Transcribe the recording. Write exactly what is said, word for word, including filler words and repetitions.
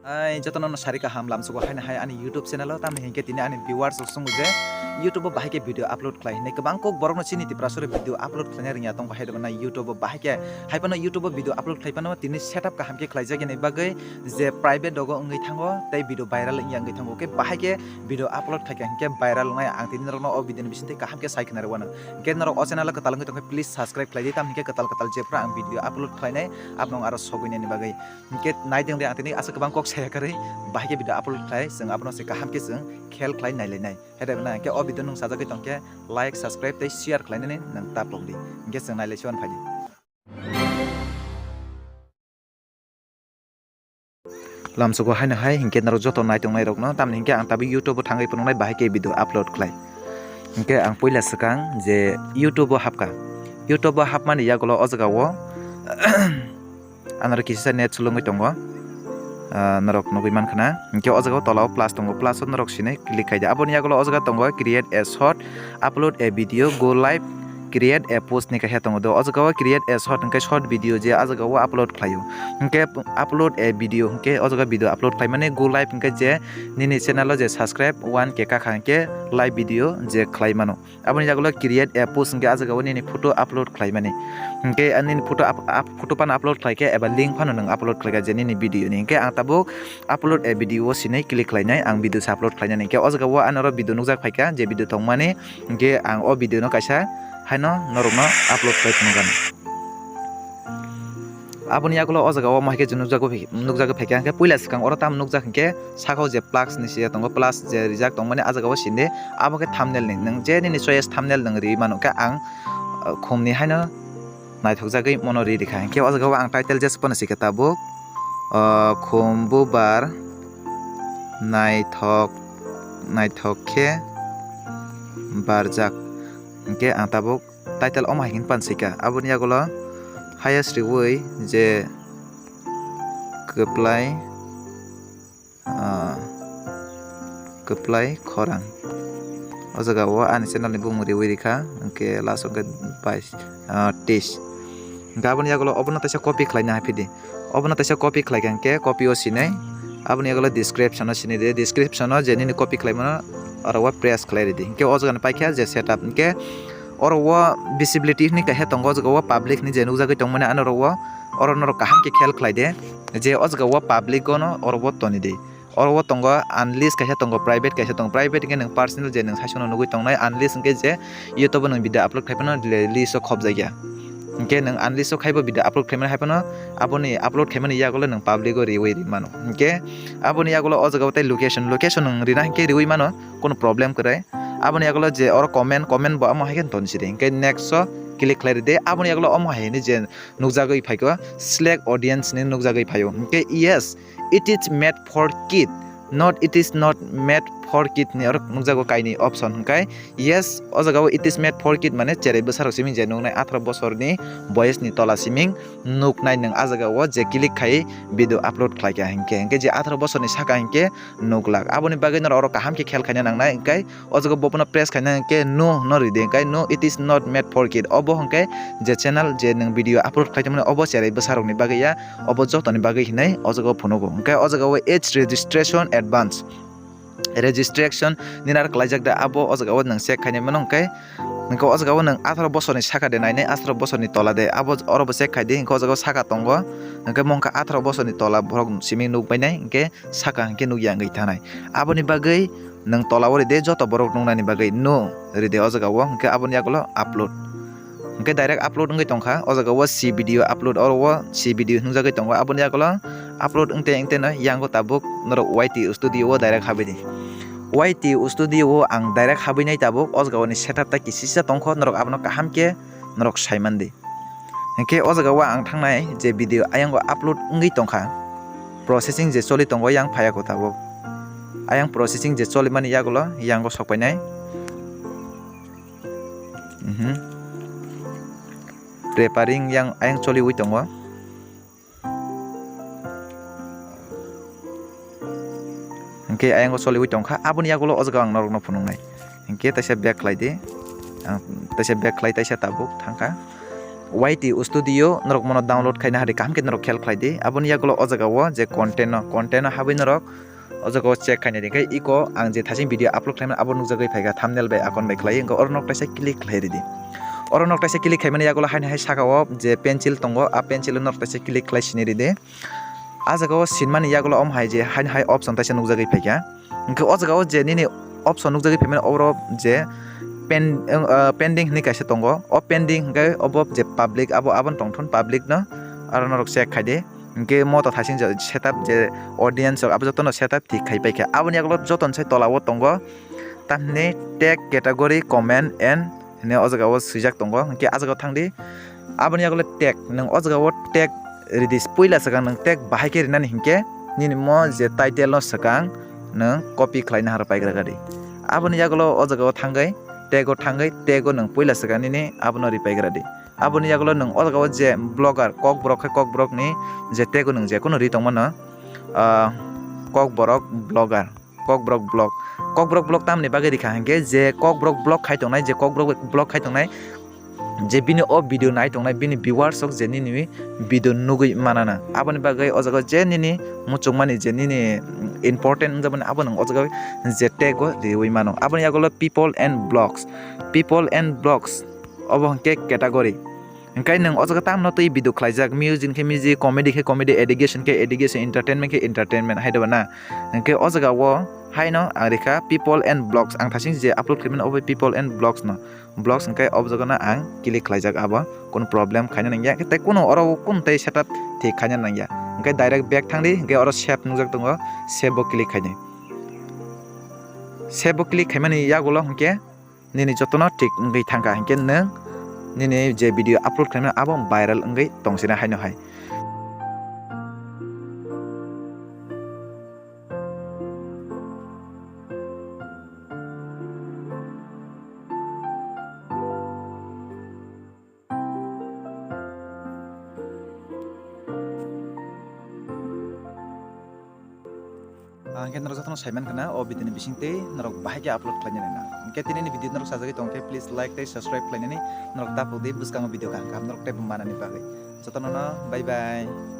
Ai jotono no sari kaham lamsugo haino hai ani YouTube channel o, tamni hinkhe tini ani viewers rok swngo je YouTube o bahai khe video upload khlai hinwi. Kwbang kok borokno chini Tiprasoro video upload khlaina rwngya tongkha, hai rwgwna YouTube o bahai khe hai phano YouTube o video upload khlai phano tini setup kaham khe khlaijak yani bagwi je private rogo wngwi thango tei video viral wngya wngwi thango, khe bahai khe video upload khlaikha hinkhe viral wngnai. Ang tini norokno o video ni bisingtwi kaham khe sai khna rwano. Hinkhe norok o channel o kwtal wngwi tongkhe please subscribe khlai di, tamni hinkhe kwtal kwtal jephru ang video upload khlainai aboni aro sogwinani bagwi. Hinkhe naiding de ang tini aswk kwbang kok saya kwrwi bahai khe video upload khlai, chwng abono se kaham khe chwng khel khlai nailainai. Hai rwgwna hinkhe o video nung sajagwi tongkhe like, subscribe tei share khlainani nung ta tong di. Hinkhe chwng nailai se uan phai di. Lamsugo haino hai hinkhe norok joto naitongnai rokno, tamni hinkhe ang tabuk YouTube o thangwi phunuknai bahai khe video upload khlai. Hinkhe ang puila swkang je YouTube o hapkha. YouTube o hapmani yagulo o jaga o ano kisa net sulungwi tongo. Ah, norok nugwi mankha na. Hinkhe o jaga o tola o plus tongo, plus o norok sini click khai di. Aboni yagulo o jaga tongo create a short, upload a video, go live, create a post ni kaisa tongo do. O jaga o create a short hinkhe short video je o jaga o upload khlaio. Hinkhe upload a video hinkhe o jaga video upload khlaimani, go live hinkhe je nini channel o je subscribe one K kakha hinkhe live video je khlai mano. Aboni yagulo create a post hinkhe o jaga o nini photo upload khlaimani. Hinkhe nini photo up-, up-, photo phano upload khlaikhe eba link phano nwng upload khlaikha je nini video ni. Hinkhe ang tabuk upload a video o sini click khlainai, ang video se upload khlainani. Hinkhe o jaga o ano oro video nukjak phaikha je video tongmani. Hinkhe ang o video no kaisa haino norokno upload khlai phunukgani. Aboni yagulo o jaga o omo hai khe chwng nukjagwi phaikha, nukjagwi phaikha. Hinkhe puila swkang oro tamo nukjak hinkhe saka o je plus ni sia tongo, plus je rijak tongmani ah jaga o sindi, abo khe thumbnail ni. Nwng je nini choice thumbnail nwng riwi mano, khe ang, ah, khum ni haino naithokjagwi mono ri rikha. Hinkhe o jaga o ang title just phano sikha tabuk, ah, khum bubar naithok, naithok khe barjak. Hinkhe ang tabuk title omo hai hwnwi pan sika. Aboni yagulo highest riwi je kwplai, ah, kwplai khorang. O jaga o ani channel ni bumung riwi rikha, hinkhe last o khe bais, ah, teis. Hinkhe aboni yagulo obono teisa copy khlaina hai phidi. Obono teisa copy khlaikha hinkhe copy o sinai. Aboni yagulo description o sinai di. Description o je nini copy khlaimano oro o press khlai ridi. Hinkhe o jaga ni paikha je setup hinkhe oro o visibility hinwi kaisa tongo, o jaga o public hinwi je nukjagwi tongmani ano oro o, oro norok kaham khe khel khlai de je o jaga o public o no oro o toni di. Oro o tongo unlist kaisa tongo, private kaisa tongo. Private hinkhe nwng personal je nwng saichung no nugwi tongnai, unlist hinkhe je YouTube o nwng video upload khai phano list o khobjakya. Hinkhe nwng unlist o khaibo video upload khaimani hai phano aboni upload khaimani yagulo nwng public o riwi ri mano. Hinkhe aboni yagulo o jaga o tei location, location nwng rina hinkhe riwi mano, kono problem kwrwi. Aboni yagulo je oro comment, comment bo omo hai khe toni sidi. Hinkhe next o click khlai ridi. Aboni yagulo omo hai hwnwi je nukjagwi phaikha, select audience ni nukjagwi phaio. Hinkhe yes, it is made for kid, not it is not made for kid ni oro nukjago kainwi option hinkhe. Yes, o jaga o it is made for kid mane cherai bwsarok simi je nuknai atharo bosorni boyes ni tola siming nuknai nwng ah jaga o je click khai video upload khlaikha hinkhe. Hinkhe je atharo bosorni saka hinkhe nuklak. Aboni bagwi norok oro kaham khe khel khaina nangnai, hinkhe o jaga bo phano press khaina hinkhe no no ridi, hinkhe no, it is not made for kid. Obo hinkhe je channel je nwng video upload khlaitongmani obo cherai bwsarokni bagwi ya, obo jotoni bagwi hinwi o jaga o phunugo. Hinkhe o jaga o age registration advance registration nini aro klaijak da, abo o jaga o nwng check khainai mano, hinkhe, hinkhe o jaga o nwng atharo bosorni saka de nainai, atharo bosorni tola de, abo oro bo check khai di, hinkhe o jaga o saka tongo, hinkhe mungkha atharo bosorni tola borok simi nukbainai, hinkhe saka hinkhe nukya wngwi thanai. Aboni bagwi nwng tola o ride joto borok nuknani bagwi no ride o jaga o, hinkhe aboni yagulo upload. Hinkhe direct upload wngwi tongkha, o jaga o C video upload, oro o C video hinjagwi tongo, aboni yagulo upload wngte wngte no yango tabuk norok Y T Studio o direct habwi di. Y T Studio o ang direct habwi nai tabuk, o jaga o ni setup ta kisisa tongkho, norok abono kaham khe norok sai man di. Hinkhe o jaga o ang thangnai je video ayang o upload wngwi tongkha, processing je choli tongo yang phaiya ko tabuk. Ayang processing je choli mani yagulo yango sok painai. Mhm. Preparing yang ayang choliwi tongo. Hinkhe ayang o choliwi tongkha, aboni yagulo o jaga ang norokno phunuknai. Hinkhe taisa back khlai di. Ang taisa back khlai, taisa tabuk thangkha. Y T Studio norok mono download khaina hari kaham khe norok khel khlai di. Aboni yagulo o jaga o je content no, content no habwi norok o jaga o check khaina di. Khe iko ang je thasing video upload khlaimani abo nukjagwi phaikha thumbnail bai akon bai khlai, wngkha oro norok taisa click khlai ridi. Oro norok taisa click khaimani yagulo haino hai saka o je pencil tongo, a pencil o norok taisa click khlai sini ridi. A jaga o sinmani yagulo omo hai je haino hai option taisa nukjagwi phaikha. Hingke o jaga o je nini option nukjagwi phaimani oro je pen-, ah, pending hinwi kaisa tongo. O pending hingke obo je public abo, aboni tongthun public no aro norok check khaidi. Hingke moto thasing je setup je audience rok abo jotono setup thik khai paikha. Aboni yagulo jotono sai tola o tongo. Tamni tag, category, comment and hinwi o jaga o swijak tongo. Hingke a jaga o thangdi. Aboni yagulo tag, nwng o jaga o tag ridi, puila swkang nwng tag bahai khe rinani hinkhe nini mo je title no swkang nwng copy khlaina haro paigra gadi. Aboni yagulo o jaga o thangwi tag o thangwi tag o nwng puila swkang nini abono ri paigra di. Aboni yagulo nwng o jaga o je blogger, kokborok khe kokborok ni je tag o nwng je kunu ri tongmano, ah, kokborok blogger. Kokborok blog. Kokborok blog tamni bagwi rikha hinkhe je kokborok blog khai tongnai, je kokborok blog khai tongnai, je bini o video nai tongnai, bini viewers rok je nini video nugwi manana. Aboni bagwi o jaga je nini muchungmani je nini important wngjakmani abo nwng o jaga je tag o riwi mano. Aboni yagulo people and blogs. People and blogs obo hinkhe category. Hingke nwng o jaga tamno twi video khlaijak, music khe music, comedy khe comedy, education khe education, entertainment khe entertainment, hai doba na? Hingke o jaga o haino ang rikha people and blogs, ang thasing je upload khaimani obo people and blogs no. Blogs hingke o jaga no ang click khlaijak, abo kunu problem khaina nangya, tei kunu oro kunu tei setup thik khaina nangya. Hingke direct back thangdi, hingke oro save nukjak tongo, save o click khaidi. Save o click khaimani yagulo hingke nini jotono thik wngwi thangkha, hinkhe nwng nini je video upload khlaimani abo viral wngwi tongsina haino hai. Ah, hingke norok jotono saiman khna o video ni bising tei norok bahai khe upload khlainani na. Hingke tini ni video norok sajagwi tongkhe please like tei subscribe khlainani norok tapuk di, bwskango video kaham kaham norok tei manani bagwi. Jotono no bye bye.